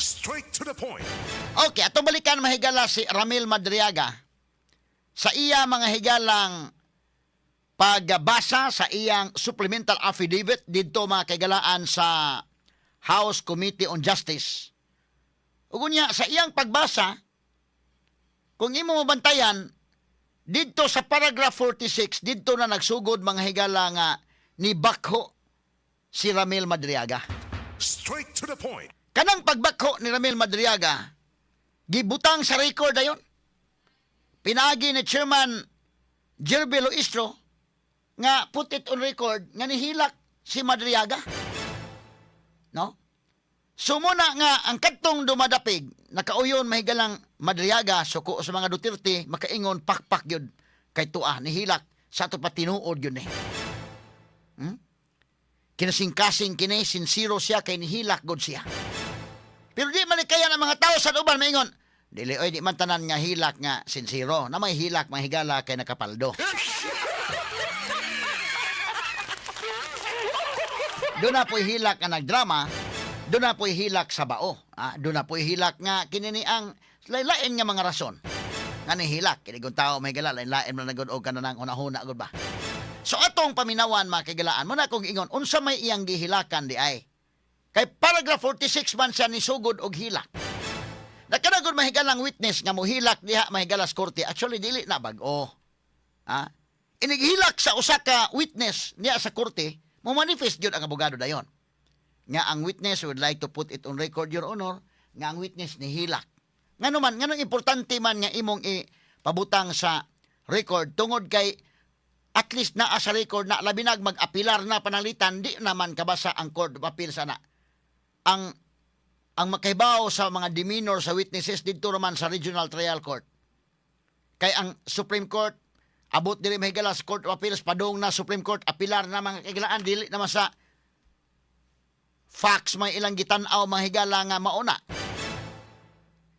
Straight to the point. Okay, atong balikan, mahigala, si Ramil Madriaga sa iya, mga higalang, pagbasa sa iyang supplemental affidavit didto, mga kaigalaan, sa House Committee on Justice. Ug unya sa iyang pagbasa, kung imo mabantayan didto sa paragraph 46, didto na nagsugod, mga higala, nga ni bakho si Ramil Madriaga. Straight to the point. Kanang pagbakho ni Ramil Madriaga, gibutang sa record ayon. Pinagi ni Chairman Jerby Luistro nga put it on record nga nihilak si Madriaga. No? So muna nga ang kadtong dumadapig nakauyon, mahigalang, Madriaga suko sa mga Duterte, makaingon pakpak gyud kay tuah nihilak sa ato pa, tinuod gyud ni. Kinasingkasing kini, sinsiro siya kay nihilak gud siya. Pero di man kaya ng mga tao sa uban maingon, "Dili oy, di man tanan nga hilak nga sinsiro." Na may hilak, mga higala, kay nakapaldo. Doon na po'y hilak nga nagdrama, doon na po'y hilak sa bao. Ah, doon na po'y hilak nga kinini ang lain nga mga rason. Nga ni hilak, kini kung tao, may higala, lain-lain man na gud og kananang hunahuna gud ba. So atong paminawan, mga kagilaan, muna kong ingon, unsa may iyang gihilakan di ay? Kay paragraph 46 man siya nisugod og hilak. Nakanagod, mahigalang, witness nga mohilak diha, mahigala, sa korte. Actually, dili na bag-o. Ha? Inighilak sa usa ka witness niya sa korte, mo manifest gyud ang abogado dayon. Nga ang witness would like to put it on record, Your Honor, nga ang witness nihilak. Ngano man, nganong importante man nga imong ipabutang sa record? Tungod kay at least naa sa record na, labi nag mag-apilar na panalitan, di naman kabasa ang Court of Appeal sana. Ang makahibaw sa mga demeanor sa witnesses didto raman sa Regional Trial Court. Kay ang Supreme Court abot diri, mahigala, sa Court of Appeals, padung na Supreme Court, apilar na, mga kagilaan, dili naman sa facts may ilang gitan-aw, mga higala, nga mauna.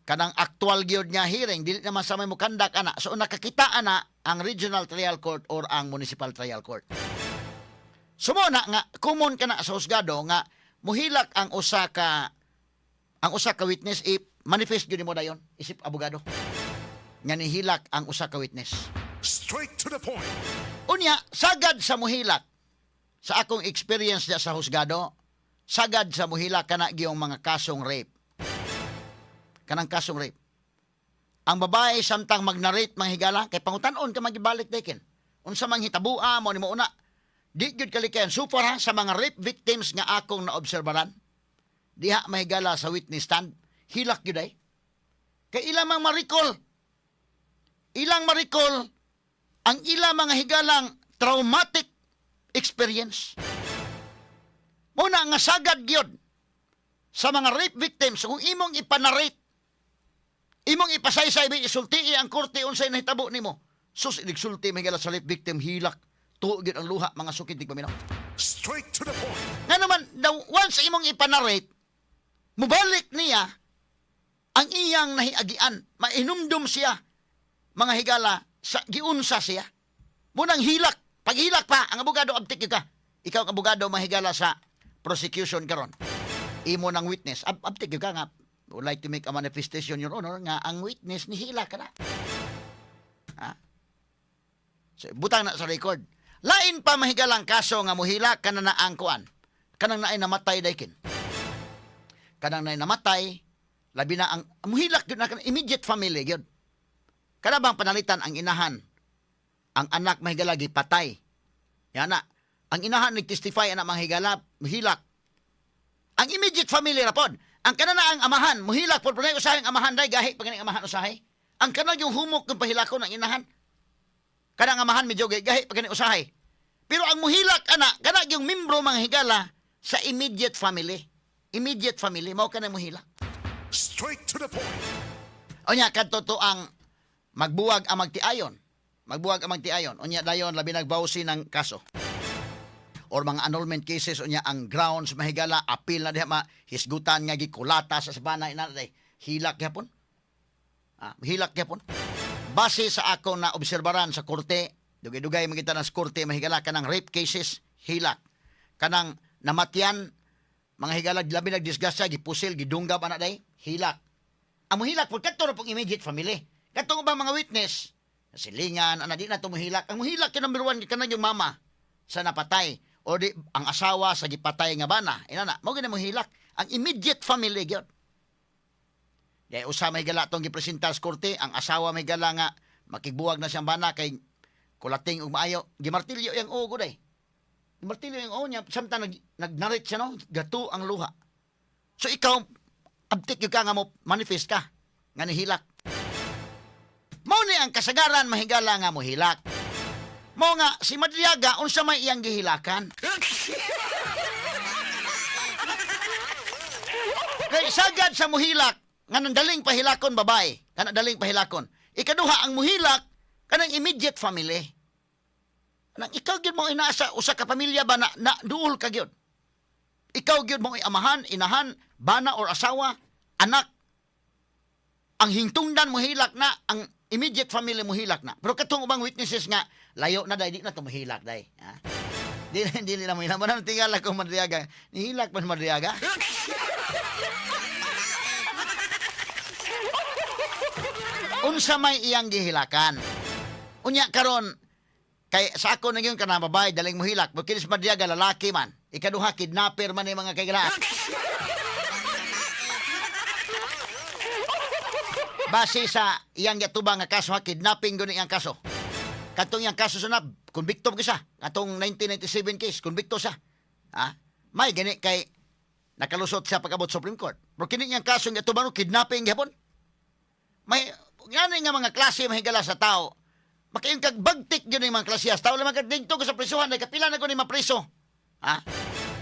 Kanang actual gyud nga hearing, dili naman sa may mukandak ana. So nakakita ana ang Regional Trial Court or ang Municipal Trial Court. So mo na nga common kana sa husgado nga muhilak ang usa ka witness, i manifest gyud nimo dayon isip abogado nga nihilak ang usa ka witness. Straight to the point. Unya, sagad sa muhilak, sa akong experience sa husgado, sagad sa muhilak kana giyong mga kasong rape. Kanang kasong rape. Ang babae samtang magnarrate, mga higala, kay pangutan-on ka magibalik dekin. Unsa mang hitabua mo ni mo una. Di gyud kalikayan. So far ha, sa mga rape victims nga akong naobserbaran, diha, mahigala, sa witness stand, hilak gyud ay. Kay ilang mang ma-recall. Ilang ma-recall ang ilang mga higalang traumatic experience. Muna nga sagad gyud sa mga rape victims, kung imong ipanarrate, imong ipasaysay, may isultii ang korte unsay nahitabo nimo. Sus, inigsulti, may sa rape victim, hilak. Tuo gyud ang luha, mga sukid tigpaminaw. Straight to the point. Nga naman, daw, once imong ipanarrate, mubalik niya ang iyang nahiagian. Mainumdum siya, mga higala, sa giunsa siya. Munang hilak, paghilak pa, ang abogado, abtik ka. Ikaw ang abogado, mahigala, sa prosecution karon. Imo ng witness, abtik ka nga, would like to make a manifestation, Your Honor, nga ang witness ni hilak ka na. Ha? So, butang na sa record. Lain pa, mahigalang, kaso nga muhilak ka na ang kuan. Kanang naay namatay daykin. Kanang naay namatay, labi na ang muhilak gyud na kanang immediate family gyud. Kana bang panalitan ang inahan, ang anak, mahigala, gipatay. Yan na. Ang inahan nagtestify ana, mga higala, muhilak. Ang immediate family ra pod. Ang kana na ang amahan, muhilak pod pero usahay ang amahan day gahi pa ganing amahan usahay. Ang kanang yung humok ng pahilakon ang inahan. Kanang amahan medyo gahi pa ganing usahay. Pero ang muhilak ana, kana yung membro, mga higala, sa immediate family. Immediate family mao kana muhilak. Straight to the point. Unya kadto to ang magbuwag ang magtiayon. Magbuwag ang magtiayon. Unya dayon labi nagbawsi ng kaso or mga annulment cases, unya ang grounds, mahigala, appeal na diha, ma hisgutan nga gikulata sa sabana ina day. Hilak gyapon. Ah, hilak gyapon. Base sa ako na obserbaran sa korte, dugay-dugay man kita na sa korte, mahigala, kanang rape cases, hilak. Kanang namatyan Mga higala, labi nagdisgrasya, gipusil, gidunggab ana day, hilak. Ang muhilak po kadto ra pong immediate family. Katong ubang mga witness, silingan, ana, di na to muhilak. Ang muhilak kay number one kanang yung mama sa napatay o di ang asawa sa gipatay nga bana. Inana, mao gyud muhilak. Ang immediate family gyud. Di usa may gala tong gipresentar sa korte, ang asawa may gala nga makigbuwag na siyang bana kay kulating ug maayo, gimartilyo yang ugo day. Gimartilyo yung ugo niya samtang nag-narrate siya, no, gato ang luha. So ikaw, abtik gyud ka nga mo manifest ka nga nihilak. Mao ni ang kasagaran, mahigala, nga mohilak. Mao nga si Madriaga, unsa may iyang gihilakan? Kay sagad sa muhilak nga nandaling pahilakon babae, kana daling pahilakon. Ikaduha, ang muhilak kanang immediate family. Nang ikaw gyud mo inasa usa ka pamilya ba na duol ka gyud. Ikaw gyud mo amahan, inahan, bana or asawa, anak. Ang hingtungdan mohilak na ang immediate family, mohilak na. Pero katong ubang witnesses nga layo na day, di na to mohilak day. Ha? Di di nila mohilak. Manang tingala ko Madriaga. Nihilak man Madriaga. Unsa may iyang gihilakan? Unya karon kay sa ako na yun kanang babae daling mohilak, but kinis Madriaga lalaki man. Ikaduha, kidnapper man ni, mga kaigalaan. Base sa iyang giatubang nga kaso ha, kidnapping gud iyang kaso. Katong iyang kaso sa nab, konbikto gyud siya. Katong 1997 case, konbikto siya. Ha? May gani kay nakalusot siya pag-abot Supreme Court. Pero kini iyang kaso nga atubang, kidnapping gihapon. May ngani nga mga klase, mahigala, sa tao. Makayon kag bagtik yun yung mga klase sa tao. Lamang dito ko sa prisuhan, ay kapila na ko ni mapriso. Ha?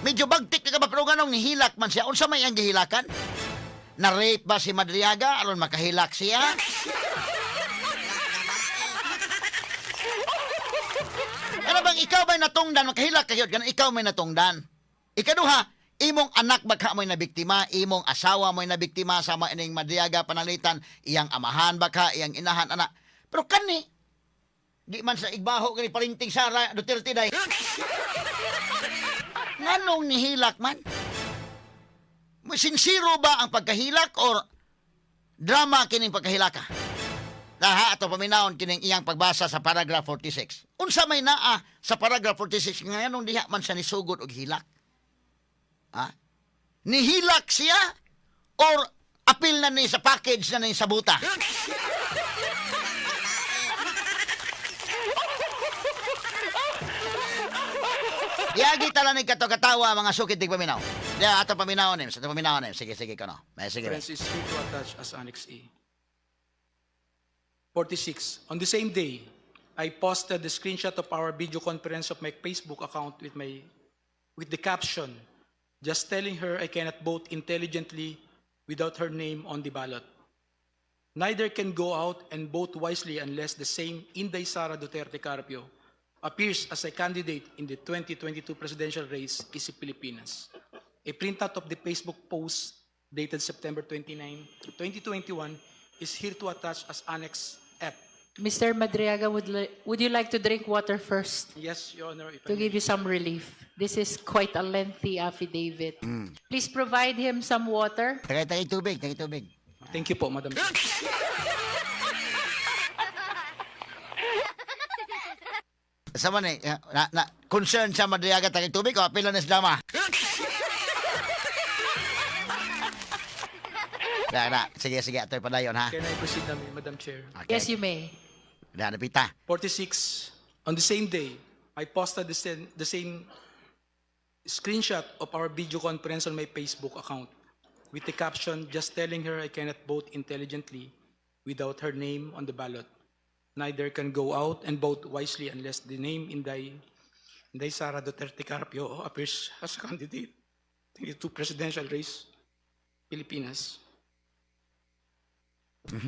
Medyo bagtik na ka ba, pero ganong nihilak man siya. Unsa may ang gihilakan? Na-rape ba si Madriaga aron makahilak siya? Ano bang ikaw ba'y natungdan, makahilak kayo, ganun ikaw may natungdan. Ikaduha, imong anak baka mo'y nabiktima, imong asawa mo'y nabiktima sa mga ining Madriaga panalitan, iyang amahan baka, iyang inahan, anak. Pero kani, di man sa igbaho kani parinting Sara Duterte day. Nganong nihilak man? Sinsiro ba ang pagkahilak or drama kining pagkahilaka? Laha ato paminawon kining iyang pagbasa sa paragraph 46. Unsa may naa sa paragraph 46 nga nganong diha man siya nisugod og hilak? Ha? Nihilak siya or apil na ni sa package na ni sa buta? Yagi tala ni kato katawa, mga sukit tigpaminaw. Diya ato paminawon nim, sa paminawon nim. Sige, sige kono. May sige. Reference is here to attach as Annex A. 46. On the same day, I posted the screenshot of our video conference of my Facebook account with the caption, "Just telling her I cannot vote intelligently without her name on the ballot. Neither can go out and vote wisely unless the same Inday Sara Duterte Carpio appears as a candidate in the 2022 presidential race isip Pilipinas." A printout of the Facebook post dated September 29, 2021 is here to attach as Annex F. Mr. Madriaga, would you like to drink water first Yes, Your Honor, if I to may. give you some relief? This is quite a lengthy affidavit. Please provide him some water. Tagay tagay tubig, tagay tubig. Thank you po, Madam Chair. Sa man eh, na concern sa Madriaga tagay tubig o apila na sa drama. Na, na. Sige, sige, atoy padayon ha. Can I proceed na, Madam Chair? Okay. Yes, you may. Na, napita. 46. On the same day, I posted the same screenshot of our video conference on my Facebook account with the caption, "Just telling her I cannot vote intelligently without her name on the ballot. Neither can go out and vote wisely unless the name Inday Sara Duterte Carpio appears as a candidate in the two presidential race, Pilipinas."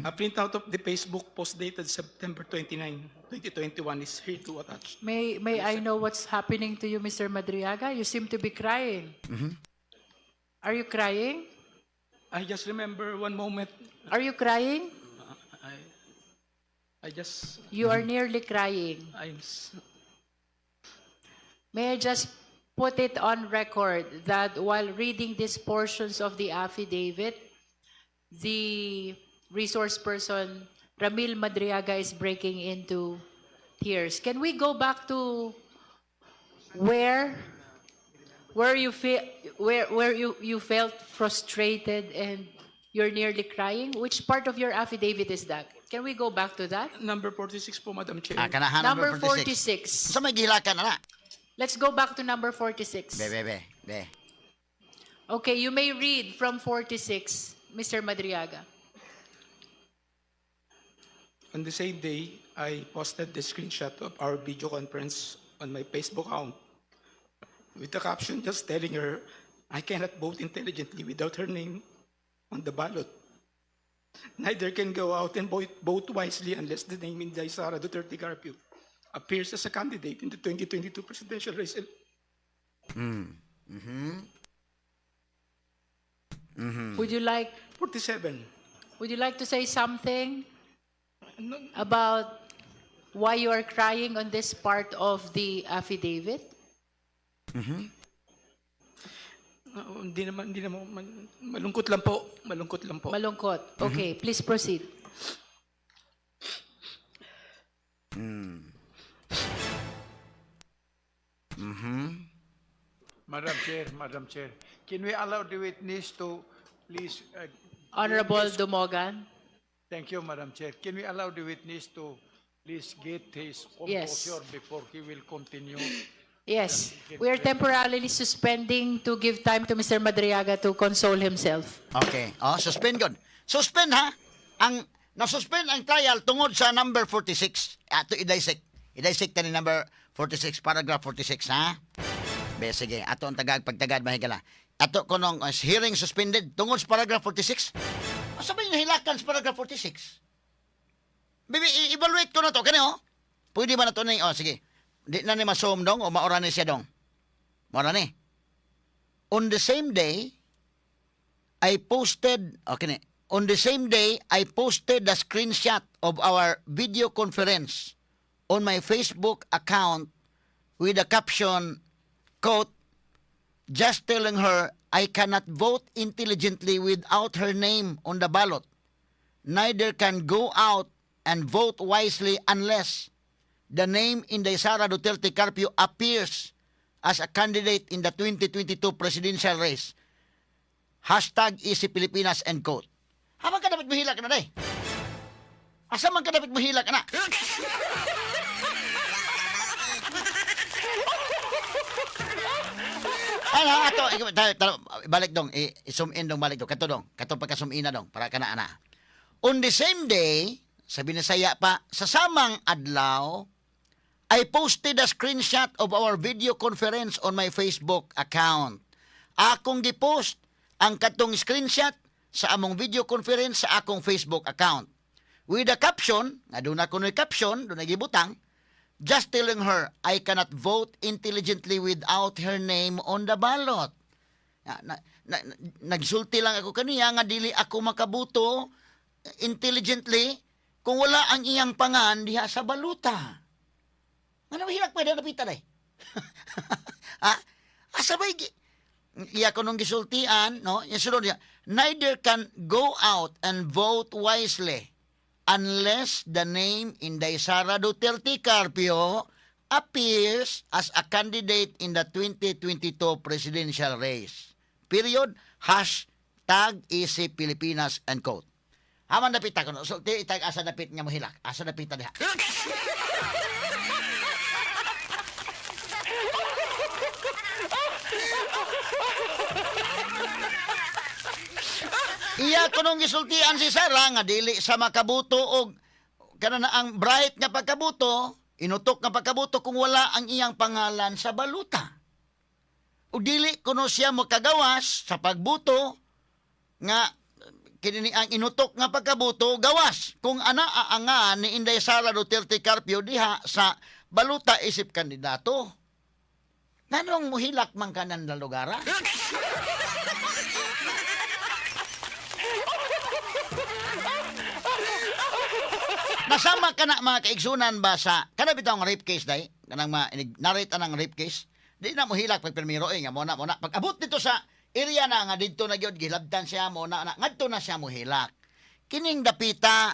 A printout of the Facebook post dated September 29, 2021 is here to attach. May I know what's happening to you, Mr. Madriaga? You seem to be crying. Are you crying? I just remember one moment. Are you crying? I just, You are nearly crying. I'm, May I just put it on record that while reading these portions of the affidavit, the resource person, Ramil Madriaga, is breaking into tears. Can we go back to where you feel where you felt frustrated and you're nearly crying? Which part of your affidavit is that? Can we go back to that? Number 46 po, Madam Chair. Ah, kanahan Number number 46. 46. Sa may gihilakan na na. Let's go back to number 46. Be, be, be, be. Okay, you may read from 46, Mr. Madriaga. On the same day, I posted the screenshot of our video conference on my Facebook account with the caption just telling her I cannot vote intelligently without her name on the ballot. Neither can go out and vote wisely unless the name Inday Sara Duterte Carpio appears as a candidate in the 2022 presidential race. Would you like 47. Would you like to say something No, about why you are crying on this part of the affidavit? No, hindi naman, malungkot lang po, malungkot lang po. Malungkot. Okay, please proceed. Madam Chair, can we allow the witness to please? Honorable Dumogan. Thank you, Madam Chair. Can we allow the witness to please get his Yes. composure before he will continue? Yes, we are temporarily suspending to give time to Mr. Madriaga to console himself. Okay. Oh, suspend gud. Suspend ha. Ang na-suspend ang trial tungod sa number 46. Ato i-dissect. I-dissect ni number 46, paragraph 46 ha. Be, sige, ato ang tagag pagtagad mahigala. Ato kunong hearing suspended tungod sa paragraph 46. Asa ba yung nahilakan sa paragraph 46? Bibi, i-evaluate ko na to. Kani oh. Pwede ba na to ni? Oh, sige. Di na ni masom dong o maora ni siya dong. Maora ni. On the same day, I posted, okay ni, on the same day, I posted the screenshot of our video conference on my Facebook account with the caption, quote, "Just telling her I cannot vote intelligently without her name on the ballot. Neither can go out and vote wisely unless the name Inday Sara Duterte Carpio appears as a candidate in the 2022 presidential race. #EasyPilipinas" end quote. Haman ka dapat muhilak na day? Asa man ka dapat muhilak na? Ano, ato, balik dong, i-zoom in dong, balik dong, kato dong, kato pagka zoom in na dong, para ka na, ana. On the same day, sabi na saya pa, sa samang adlaw, I posted a screenshot of our video conference on my Facebook account. Akong gipost ang katong screenshot sa among video conference sa akong Facebook account. With the caption, nga doon ako caption, doon gibutang, "Just telling her I cannot vote intelligently without her name on the ballot." Na, nagsulti lang ako kaniya nga dili ako makabuto intelligently kung wala ang iyang pangan diha sa baluta. Ano hilak pwede napita day? Ha? Asa ba iya ko nung gisultian, no? Yung sunod niya, "Neither can go out and vote wisely unless the name Inday Sara Duterte Carpio appears as a candidate in the 2022 presidential race. Period. #EasyPilipinas" end quote. Haman dapit ako. No? Sulti itag asa dapit nga mohilak. Asa dapit ta diha. Iya kunong gisultian si Sara nga dili sa makabuto og kana na ang bright nga pagkabuto, inutok nga pagkabuto kung wala ang iyang pangalan sa baluta. O dili kuno siya makagawas sa pagbuto nga kini ang inutok nga pagkabuto gawas kung ana aanga ni Inday Sara Duterte Carpio diha sa baluta isip kandidato. Nganong muhilak man kanan na lugar, ah? Nasama ka na mga kaigsunan ba sa kana bitaw nga rape case day kanang mga inig narrate anang rape case. Di na mo hilak pag pirmiro eh, nga mo na mo na. Pag abot dito sa area na nga didto na gyud gilabtan siya mo na, na ngadto na siya mo hilak. Kining dapita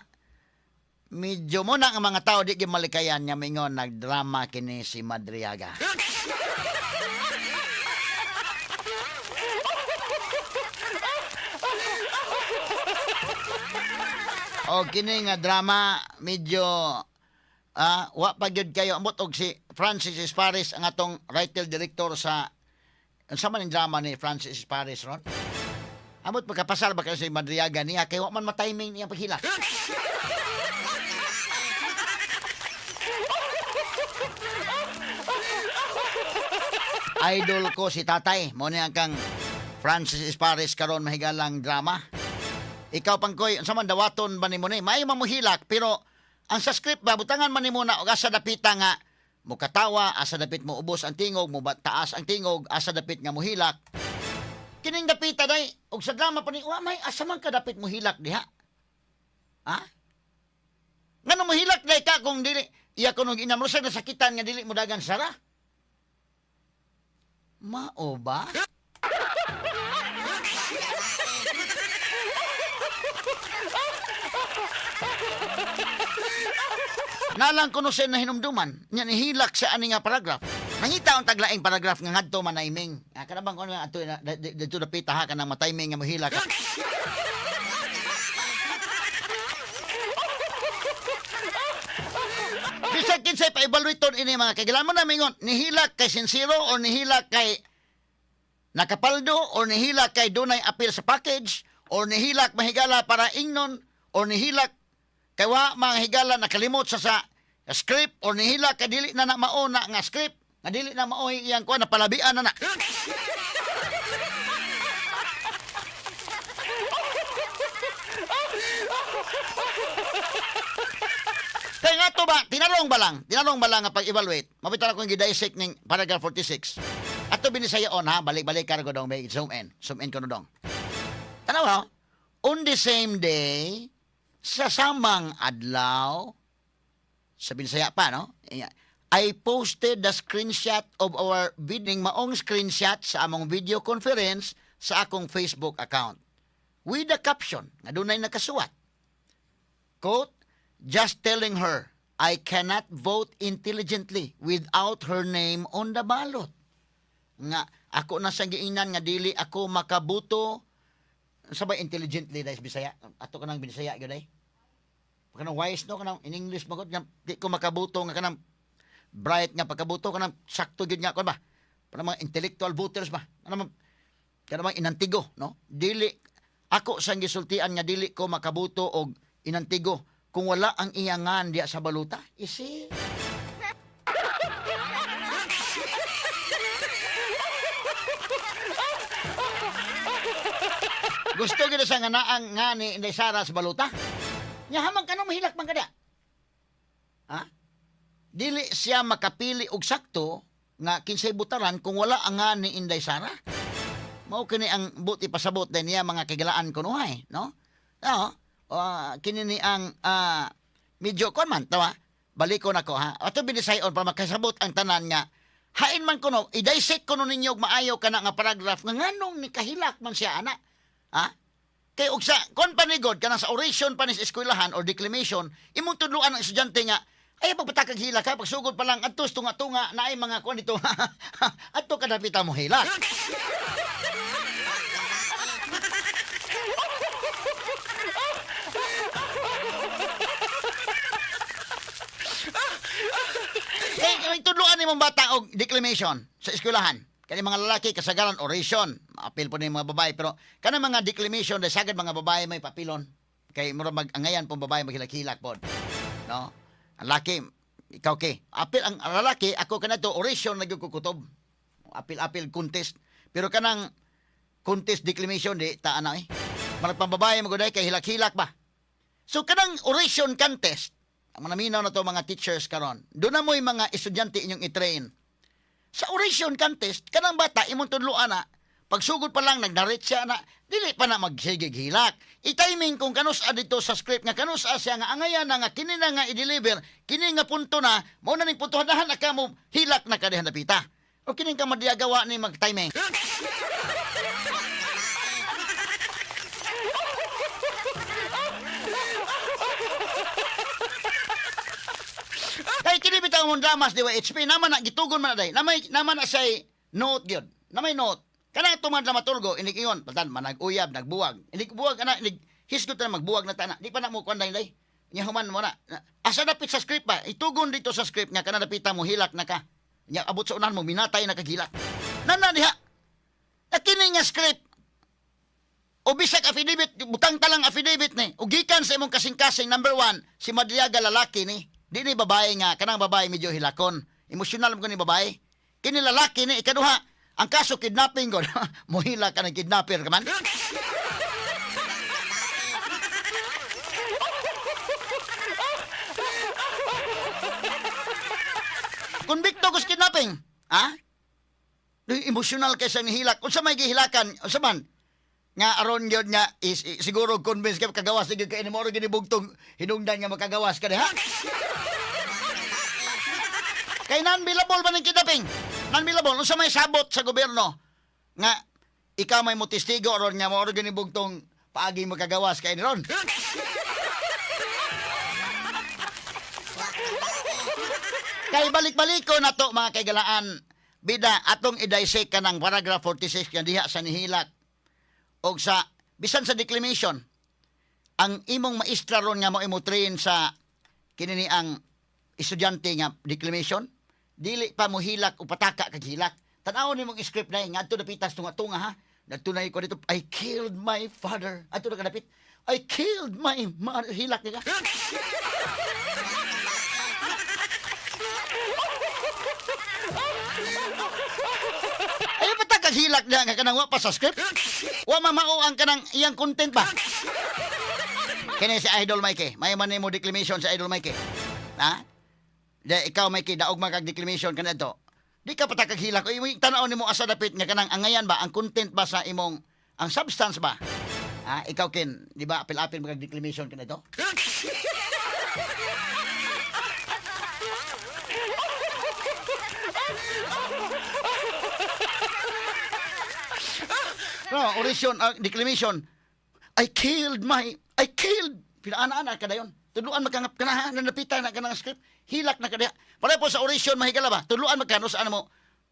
medyo mo na ang mga tao di gyud malikayan nga mingon nagdrama kini si Madriaga. O kini nga drama medyo wa pa gyud kayo amot og si Francis Esparis ang atong writer director sa unsa man ang drama ni Francis Esparis ron? Amot magkapasar ba kayo si Madriaga niya kay wa man matiming niya paghilak. Idol ko si tatay. Mo ni ang kang Francis Esparis karon mahigalang drama. Ikaw pangkoy, unsa man dawaton ba nimo ni? Maayo man mohilak pero ang sa script ba butangan man nimo na og asa dapita nga mukatawa, asa dapit mo ubos ang tingog, mo taas ang tingog, asa dapit nga mohilak. Kining dapita day og sa drama pa ni wa may asa man ka dapit mohilak diha. Ha? Ngano mohilak day ka kung dili iya kuno ginamrusag na sakitan nga dili mo dagan sara? Mao ba? Nalang kuno siya nahinumduman, nya nihilak sa ani nga paragraph. Nangita ang taglaing paragraph nga ngadto man naiming. Ah, kana bang kuno ato na dito dapita ha kanang matiming nga mohilak. Bisag kinsay pa-evaluate ton ini mga kagilan mo na mingon, nihilak kay sincero or nihilak kay nakapaldo or nihilak kay dunay appeal sa package or nihilak mahigala para ingnon or nihilak kay wa mga higala nakalimot sa script or nihilak kay dili na na mao na nga script nga dili na mao iyang kuan napalabian na na. Kaya nga to ba, tinarong ba lang nga pag-evaluate, mapitan ako yung gidissect ning paragraph 46. Ato binisayaon ha, balik-balik ka dong, may zoom in ko na dong. Tanaw ha, on the same day, sa samang adlaw, sa Binisaya pa, no? I posted the screenshot of our bidding maong screenshot sa among video conference sa akong Facebook account. With the caption, nga dunay nakasuwat. Quote, "Just telling her I cannot vote intelligently without her name on the ballot." Nga ako na sa giingnan nga dili ako makabuto sa ba intelligently dahil Bisaya. Ato ka nang Bisaya gyud ay. Kanang wise no, kanang in English magod nga di ko makabuto nga kanang bright nga pagkabuto kanang sakto gyud nga kon ba. Para mga intellectual voters ba. Kanang mga inantigo no. Dili ako sa gisultian nga dili ko makabuto og inantigo kung wala ang iyangan diya sa baluta. Isi. Gusto gid sa nga naang nga ni Inday Sara sa baluta. Nya hamang kanong mahilak man kada. Ha? Dili siya makapili og sakto nga kinsay butaran kung wala ang nga ni Inday Sara. Mao kini ang buti pasabot din niya mga kagilaan kunuhay, no? Oo. Kini ni ang medyo kon man tawa. Baliko nako ha. Ato binisayon para makasabot ang tanan nga hain man kuno i-dissect kuno ninyo og maayo kana nga paragraph nga nganong ni kahilak man siya ana. Ha? Kay og sa kon panigod kanang sa oration pa ni sa eskwelahan or declamation, imong tudloan ang estudyante nga ay pagpatakag hilak ha, pagsugod pa lang adto tunga-tunga naay mga kuan dito. Adto kadapita mo hilak. Kay kay tudloan nimong bata og declamation sa eskwelahan. Kani mga lalaki kasagaran oration, apil po ni mga babae pero kanang mga declamation dahil sagad mga babae may papilon. Kay mura mag-angayan pong babae maghilak-hilak pod. No? Ang laki ikaw kay apil ang lalaki ako kanadto oration na gyud ko kutob. Apil-apil contest. Pero kanang contest declamation di ta ana eh. Marag pambabae maguday kay hilak-hilak ba. So kanang oration contest, ang manaminaw na to mga teachers karon. Doon na mo'y mga estudyante inyong i-train. Sa oration contest, kanang bata imong tudloan na pagsugod pa lang nagnarrate siya na dili pa na magsigig hilak. I-timing kung kanus a dito sa script nga kanus a siya nga angayan na nga kini na nga i-deliver, kini nga punto na mao na ning puntohan na ka mo hilak na ka diha napita. O kining ka Madriaga ni mag-timing. Kay kini bitaw mong dramas di ba HP naman na gitugon man na day. Namay naman na say note gyud. Namay note. Kana itong mga dramaturgo inig ingon patan manag-uyab nagbuwag. Inig buwag ana inig hisgot na magbuwag na tana. Di pa na mo kuan day day. Nya human mo na. Asa dapit sa script pa? Itugon dito sa script nga kana dapita mo hilak na ka. Nya abot sa unahan mo minatay na kagilak. Nana diha. Na kini nga script o bisag affidavit, butang talang affidavit ni. O gikan sa imong kasing-kasing, number one, si Madriaga lalaki ni. Di ni babae nga, kanang babae medyo hilakon. Emosyonal mo ni babae. Kini lalaki ni, ikaduha, ang kaso kidnapping ko. Muhila ka ng kidnapper ka man. Konbikto ko sa kidnapping. Ha? Emosyonal kay sa nihilak. Unsa may gihilakan? Unsa man? Nga aron gyud nga is, siguro convince ka kagawas gyud kay mo gyud bugtong hinungdan nga makagawas ka diha. Kay non-billable man ang kidnapping. Non-billable unsa may sabot sa gobyerno nga ikaw may motestigo aron nga mo gyud bugtong paagi makagawas kay ni ron. Kay balik-balik ko na to mga kaigalaan. Bida atong i-dissect ka ng paragraph 46 nga diha sa nihilak og sa bisan sa declamation ang imong maestra ron nga mo imo train sa kini ni ang estudyante nga declamation dili pa mohilak o pataka kag hilak. Tan-awon nimong script na ngadto dapitas tunga-tunga ha. Ngadto na ko dito, I killed my father. Adto na kadapit, I killed my mother. Hilak nila. Ay pataka hilak niya nga kanang wa pa sa script. Wa mamao ang kanang iyang content ba. Kini si Idol Mikey. May man mo declamation sa Idol Mikey. Ha? Di, ikaw Mikey, daog man kag declamation kanadto. Di ka patakag hilak. O, imong tan-aw nimo asa dapit nga kanang angayan ba ang content ba sa imong ang substance ba? Ha? Ikaw Ken, di ba apil-apil mo kag declamation kanadto? No, oration, declamation. I killed. Pinaana-ana ka dayon. Tudluan magkangap ka na ha, nanapitan na ka ng script. Hilak na ka diha. Pareho po sa oration, mahigala ba? Tudluan magkano sa ano mo,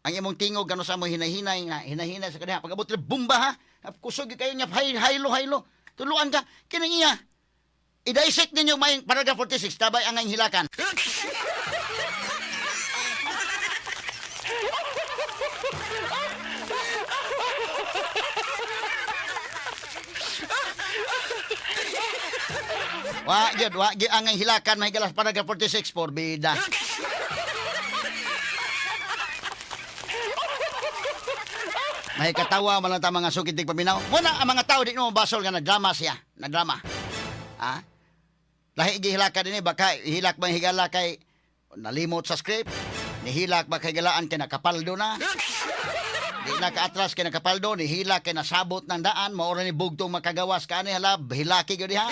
ang imong tingog, gano sa mo hinahinay, na, hinahinay sa kaniya. Pag-abot nila, bumba ha. Kusog kayo niya, hay, haylo, haylo. Tudluan ka. Kining iya. I-dissect ninyo may paragraph 46, tabay ang ang hilakan. Wa gyud, wa gyud ang hilakan mahigala sa paragraph 46 porbida. May katawa man lang ta mga sukit paminaw. Muna ang mga tao di mo basol nga nagdrama siya, nagdrama. Ha? Lahi gihilakan dinhi baka hilak bang higala kay nalimot sa script, nihilak ba kay galaan kay nakapaldo na. Di na kaatras kay nakapaldo, nihilak kay nasabot ng daan, mao ra ni bugtong makagawas kaani hala, hilaki gyud diha.